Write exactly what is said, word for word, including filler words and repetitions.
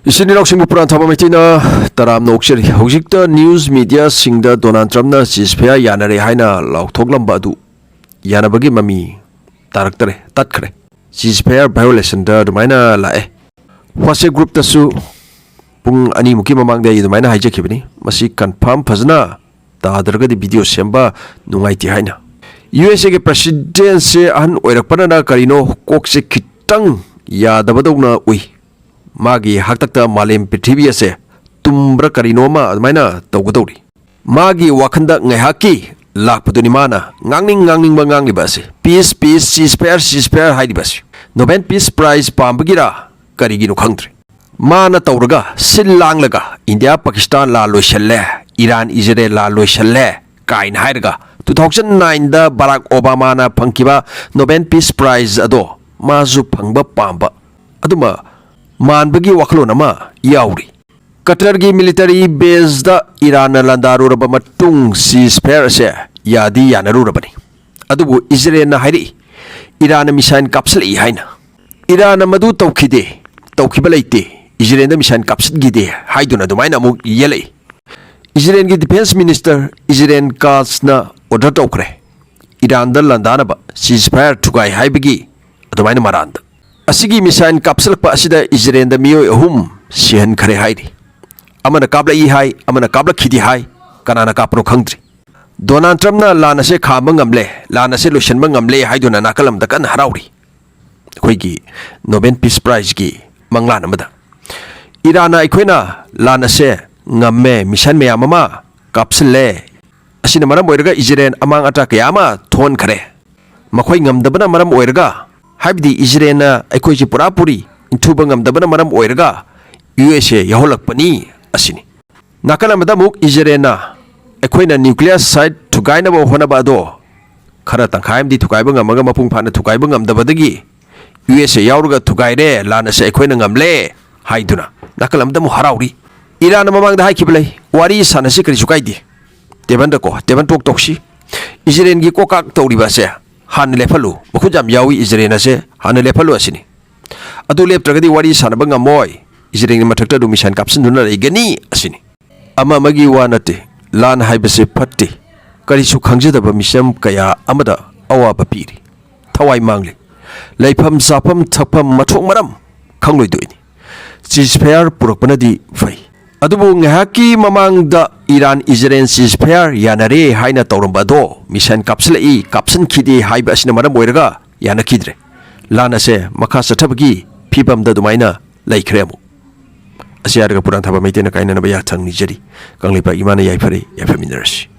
ꯏꯆꯤꯟ ꯏꯅꯥꯎꯁꯤꯡꯕꯨ ꯄꯨꯔꯥꯟ ꯊꯥꯕ ꯃꯩꯇꯩꯅ ꯇꯔꯥꯝꯅ ꯑꯣꯛꯆꯔꯤ꯫ ꯍꯧꯖꯤꯛꯇ ꯅ꯭ꯌꯨꯁ ꯃꯤꯗꯤꯌꯥꯁꯤꯡꯗ ꯗꯣꯅꯥꯜꯗ ꯇ꯭ꯔꯝꯞꯅ ꯁꯤꯖꯐꯌꯥꯔ ꯌꯥꯅꯔꯦ ꯍꯥꯏꯅ ꯂꯥꯎꯊꯣꯛꯂꯝꯕ ꯑꯗꯨ ꯌꯥꯅꯕꯒꯤ ꯃꯃꯤ ꯇꯥꯔꯛꯇꯔꯦ, ꯇꯠꯈ꯭ꯔꯦ꯫ ꯁꯤꯖꯐꯌꯥꯔ ꯚꯥꯏꯑꯣꯂꯦꯁꯟꯗ ꯑꯗꯨꯃꯥꯏꯅ ꯂꯥꯛꯑꯦ꯫ ꯋꯥꯆꯦꯞ ꯒ꯭ꯔꯨꯞꯇꯁꯨ ꯄꯨꯡ ꯑꯅꯤꯃꯨꯛꯀꯤ ꯃꯃꯥꯡꯗ ꯑꯩ ꯑꯗꯨꯃꯥꯏꯅ ꯍꯥꯏꯖꯈꯤꯕꯅꯤ꯫ ꯃꯁꯤ ꯀꯟꯐꯥꯔꯝ ꯐꯖꯅ ꯇꯥꯗ꯭ꯔꯒꯗꯤ ꯚꯤꯗꯤꯑꯣ ꯁꯦꯝꯕ ꯅꯨꯡꯉꯥꯏꯇꯦ ꯍꯥꯏꯅ꯫ ꯌꯨ ꯑꯦꯁ ꯑꯦꯒꯤ ꯄ꯭ꯔꯁꯤꯗꯦꯟꯁꯦ ꯑꯍꯟ ꯑꯣꯏꯔꯛꯄꯅꯅ ꯀꯔꯤꯅꯣ ꯀꯣꯛꯁꯦ ꯈꯤꯇꯪ ꯌꯥꯗꯕꯗꯧꯅ ꯎꯏ꯫ ꯃꯥꯒꯤ ꯍꯥꯛꯇꯛꯇ ꯃꯥꯂꯦꯝ ꯄ꯭ꯔꯤꯊꯤꯕꯤ ꯑꯁꯦ ꯇꯨꯝꯕ꯭ꯔꯥ ꯀꯔꯤꯅꯣ ꯑꯃ ꯑꯗꯨꯃꯥꯏꯅ ꯇꯧꯒꯗꯧꯔꯤ꯫ ꯃꯥꯒꯤ ꯋꯥꯈꯟꯗ ꯉꯥꯏꯍꯥꯛꯀꯤ ꯂꯥꯛꯄꯗꯨꯅꯤ ꯃꯥꯅ ꯉꯥꯡꯅꯤꯡ ꯉꯥꯡꯅꯤꯡꯕ ꯉꯥꯡꯂꯤꯕ ꯑꯁꯤ꯫ "Peace, peace, ceasefire, ceasefire" ꯍꯥꯏꯔꯤꯕ ꯑꯁꯤ꯫ ꯅꯣꯕꯦꯜ ꯄꯤꯁ ꯄ꯭ꯔꯥꯏꯖ ꯄꯥꯝꯕꯒꯤꯔ ꯀꯔꯤꯒꯤꯅꯣ ꯈꯪꯗ꯭ꯔꯦ꯫ ꯃꯥꯅ ꯇꯧꯔꯒ ꯁꯤꯜ ꯂꯥꯡꯂꯒ ꯏꯟꯗꯤꯌꯥ ꯄꯥꯀꯤꯁꯇꯥꯟ ꯂꯥꯟ ꯂꯣꯏꯁꯜꯂꯦ, ꯏꯔꯥꯟ ꯏꯖꯔꯦꯜ ꯂꯥꯟ ꯂꯣꯏꯁꯜꯂꯦ ꯀꯥꯏꯅ ꯍꯥꯏꯔꯒ two thousand nineꯗ ꯕꯔꯥꯛ ꯑꯣꯕꯥꯃꯥꯅ ꯐꯪꯈꯤꯕ ꯅꯣꯕꯦꯜ ꯄꯤꯁ ꯄ꯭ꯔꯥꯏꯖ ꯑꯗꯣ ꯃꯥꯁꯨ ꯐꯪꯕ ꯄꯥꯝꯕ ꯑꯗꯨꯝꯕ ꯃꯥꯟꯕꯒꯤ ꯋꯥꯈꯜꯂꯣꯟ ꯑꯃ ꯌꯥꯎꯔꯤ꯫ ꯀꯇꯔꯒꯤ ꯃꯤꯂꯤꯇꯔꯤ ꯕꯦꯖꯗ ꯏꯔꯥꯟꯅ ꯂꯥꯟꯗꯥꯔꯨꯔꯕ ꯃꯇꯨꯡ ꯁꯤꯖꯐꯌꯥꯔ ꯑꯁꯦ ꯌꯥꯗꯤ ꯌꯥꯅꯔꯨꯔꯕꯅꯤ꯫ ꯑꯗꯨꯕꯨ ꯏꯖꯔꯦꯜꯅ ꯍꯥꯏꯔꯛꯏ, ꯏꯔꯥꯟꯅ ꯃꯤꯁꯥꯏꯜ ꯀꯥꯞꯁꯤꯜꯂꯛꯏ ꯍꯥꯏꯅ꯫ ꯏꯔꯥꯟꯅ ꯃꯗꯨ ꯇꯧꯈꯤꯗꯦ, ꯇꯧꯈꯤꯕ ꯂꯩꯇꯦ, ꯏꯖꯔꯦꯜꯗ ꯃꯤꯁꯥꯏꯜ ꯀꯥꯞꯁꯤꯟꯈꯤꯗꯦ ꯍꯥꯏꯗꯨꯅ ꯑꯗꯨꯃꯥꯏꯅ ꯑꯃꯨꯛ ꯌꯦꯜꯂꯛꯏ꯫ ꯏꯖꯔꯦꯜꯒꯤ ꯗꯤꯐꯦꯟꯁ ꯃꯤꯅꯤꯁꯇꯔ ꯏꯖꯔꯦꯜ ꯀꯥꯁꯅ ꯑꯣꯔꯗꯔ ꯇꯧꯈ꯭ꯔꯦ, ꯏꯔꯥꯟꯗ ꯂꯥꯟꯗꯥꯅꯕ ꯁꯤꯖꯐꯌꯥꯔ ꯊꯨꯒꯥꯏ ꯍꯥꯏꯕꯒꯤ ꯑꯗꯨꯃꯥꯏꯅ ꯃꯔꯥꯟꯗ꯫ ꯑꯁꯤꯒꯤ ꯃꯤꯁꯥꯏꯜ ꯀꯥꯞꯁꯤꯜꯂꯛꯄ ꯑꯁꯤꯗ ꯏꯖꯔꯦꯜꯗ ꯃꯤꯑꯣꯏ ꯑꯍꯨꯝ ꯁꯤꯍꯟꯈ꯭ꯔꯦ ꯍꯥꯏꯔꯤ꯫ ꯑꯃꯅ ꯀꯥꯞꯂꯛꯏ ꯍꯥꯏ, ꯑꯃꯅ ꯀꯥꯞꯂꯛꯈꯤꯗꯦ ꯍꯥꯏ, ꯀꯅꯥꯅ ꯀꯥꯞꯄꯅꯣ ꯈꯪꯗ꯭ꯔꯤ꯫ ꯗꯣꯅꯥꯜꯗ ꯇ꯭ꯔꯝꯞꯅ ꯂꯥꯟ ꯑꯁꯦ ꯈꯥꯝꯕ ꯉꯝꯂꯦ, ꯂꯥꯟ ꯑꯁꯦ ꯂꯣꯏꯁꯤꯟꯕ ꯉꯝꯂꯦ ꯍꯥꯏꯗꯨꯅ ꯅꯥꯀꯜ ꯑꯃꯗ ꯀꯟꯅ ꯍꯔꯥꯎꯔꯤ꯫ ꯑꯩꯈꯣꯏꯒꯤ ꯅꯣꯕꯦꯜ ꯄꯤꯁ ꯄ꯭ꯔꯥꯏꯖꯀꯤ ꯃꯪꯂꯥꯟ ꯑꯃꯗ ꯏꯔꯥꯟꯅ ꯑꯩꯈꯣꯏꯅ ꯂꯥꯟ ꯑꯁꯦ ꯉꯝꯃꯦ, ꯃꯤꯁꯥꯏꯜ ꯃꯌꯥꯝ ꯑꯃ ꯀꯥꯞꯁꯤꯜꯂꯦ, ꯑꯁꯤꯅ ꯃꯔꯝ ꯑꯣꯏꯔꯒ ꯏꯖꯔꯦꯜ ꯑꯃꯥꯡ ꯑꯇꯥ ꯀꯌꯥ ꯑꯃ ꯊꯣꯛꯍꯟꯈꯔꯦ꯫ ꯃꯈꯣꯏ ꯉꯝꯗꯕꯅ ꯃꯔꯝ ꯑꯣꯏꯔꯒ, ꯍꯥꯏꯕꯗꯤ ꯏꯖꯔꯦꯜꯅ ꯑꯩꯈꯣꯏꯁꯤ ꯄꯨꯔꯥ ꯄꯨꯔꯤ ꯏꯟꯊꯨꯕ ꯉꯝꯗꯕꯅ ꯃꯔꯝ ꯑꯣꯏꯔꯒ ꯌꯨ ꯑꯦꯁ ꯑꯦ ꯌꯥꯎꯍꯜꯂꯛꯄꯅꯤ ꯑꯁꯤꯅꯤ꯫ ꯅꯥꯀꯜ ꯑꯃꯗ ꯑꯃꯨꯛ ꯏꯖꯔꯦꯜꯅ ꯑꯩꯈꯣꯏꯅ ꯅ꯭ꯌꯨꯀ꯭ꯂꯤꯌꯔ ꯁꯥꯏꯠ ꯊꯨꯒꯥꯏꯅꯕ ꯍꯣꯠꯅꯕ ꯑꯗꯣ ꯈꯔ ꯇꯪꯈꯥꯏ ꯑꯃꯗꯤ ꯊꯨꯒꯥꯏꯕ ꯉꯝꯃꯒ ꯃꯄꯨꯡ ꯐꯥꯅ ꯊꯨꯒꯥꯏꯕ ꯉꯝꯗꯕꯗꯒꯤ ꯌꯨ ꯑꯦꯁ ꯑꯦ ꯌꯥꯎꯔꯒ ꯊꯨꯒꯥꯏꯔꯦ, ꯂꯥꯟ ꯑꯁꯦ ꯑꯩꯈꯣꯏꯅ ꯉꯝꯂꯦ ꯍꯥꯏꯗꯨꯅ ꯅꯥꯀꯜ ꯑꯃꯗ ꯑꯃꯨꯛ ꯍꯔꯥꯎꯔꯤ꯫ ꯏꯔꯥꯟꯅ ꯃꯃꯥꯡꯗ ꯍꯥꯏꯈꯤꯕ ꯂꯩ, "ꯋꯥꯔꯤ ꯁꯥꯟꯅꯁꯤ, ꯀꯔꯤꯁꯨ ꯀꯥꯏꯗꯦ, ꯇꯦꯕꯜꯗ ꯀꯣ, ꯇꯦꯕꯜ ꯇꯣꯛ ꯇꯧꯁꯤ꯫ ꯏꯖꯔꯦꯜꯒꯤ ꯀꯣꯀꯥꯛ ꯇꯧꯔꯤꯕ ꯑꯁꯦ ꯍꯥꯟꯅ ꯂꯦꯞꯍꯜꯂꯨ, ꯃꯈꯨꯠ ꯌꯥꯝ ꯌꯥꯎꯏ ꯏꯖꯔꯦꯜ ꯑꯁꯦ, ꯍꯥꯟꯅ ꯂꯦꯞꯍꯜꯂꯨ" ꯑꯁꯤꯅꯤ꯫ ꯑꯗꯨ ꯂꯦꯞꯇ꯭ꯔꯒꯗꯤ ꯋꯥꯔꯤ ꯁꯥꯟꯅꯕ ꯉꯝꯃꯣꯏ꯫ ꯏꯖꯔꯦꯜꯒꯤ ꯃꯊꯛꯇ ꯑꯗꯨꯝ ꯃꯤꯁꯥꯏꯜ ꯀꯥꯞꯁꯤꯟꯗꯨꯅ ꯂꯩꯒꯅꯤ ꯑꯁꯤꯅꯤ꯫ ꯑꯃ ꯑꯃꯒꯤ ꯋꯥ ꯅꯠꯇꯦ, ꯂꯥꯟ ꯍꯥꯏꯕꯁꯤ ꯐꯠꯇꯦ꯫ ꯀꯔꯤꯁꯨ ꯈꯪꯖꯗꯕ ꯃꯤꯆꯝ ꯀꯌꯥ ꯑꯃꯗ ꯑꯋꯥꯕ ꯄꯤꯔꯤ꯫ ꯊꯋꯥꯏ ꯃꯥꯡꯂꯤ꯫ ꯂꯩꯐꯝ, ꯆꯥꯐꯝ, ꯊꯛꯐꯝ, ꯃꯊꯣꯡ ꯃꯔꯝ ꯈꯪꯂꯣꯏꯗꯣꯏꯅꯤ꯫ ꯁꯤꯖꯐꯌꯥꯔ ꯄꯨꯔꯛꯄꯅꯗꯤ ꯐꯩ꯫ ꯑꯗꯨꯕꯨ ꯉꯥꯏꯍꯥꯛꯀꯤ ꯃꯃꯥꯡꯗ ꯏꯔꯥꯟ ꯏꯖꯔꯦꯜ ꯁꯤꯖꯐꯌꯥꯔ ꯌꯥꯅꯔꯦ ꯍꯥꯏꯅ ꯇꯧꯔꯝꯕ ꯑꯗꯣ ꯃꯤꯁꯥꯏꯜ ꯀꯥꯞꯁꯤꯜꯂꯛꯏ, ꯀꯥꯞꯁꯤꯟꯈꯤꯗꯦ ꯍꯥꯏꯕ ꯑꯁꯤꯅ ꯃꯔꯝ ꯑꯣꯏꯔꯒ ꯌꯥꯅꯈꯤꯗ꯭ꯔꯦ꯫ ꯂꯥꯟ ꯑꯁꯦ ꯃꯈꯥ ꯆꯠꯊꯕꯒꯤ ꯐꯤꯕꯝꯗ ꯑꯗꯨꯃꯥꯏꯅ ꯂꯩꯈ꯭ꯔꯦ꯫ ꯑꯃꯨꯛ ꯑꯁꯤ ꯍꯥꯏꯔꯒ ꯄꯨꯔꯥꯟ ꯊꯥꯕ ꯃꯩꯇꯩꯅ ꯀꯥꯏꯅꯅꯕ ꯌꯥꯊꯪ ꯅꯤꯖꯔꯤ꯫ ꯀꯪꯂꯩꯄꯥꯛ ꯏꯃꯥꯅ ꯌꯥꯏꯐꯔꯦ, ꯌꯥꯏꯐꯃꯤꯟꯅꯔꯁꯤ꯫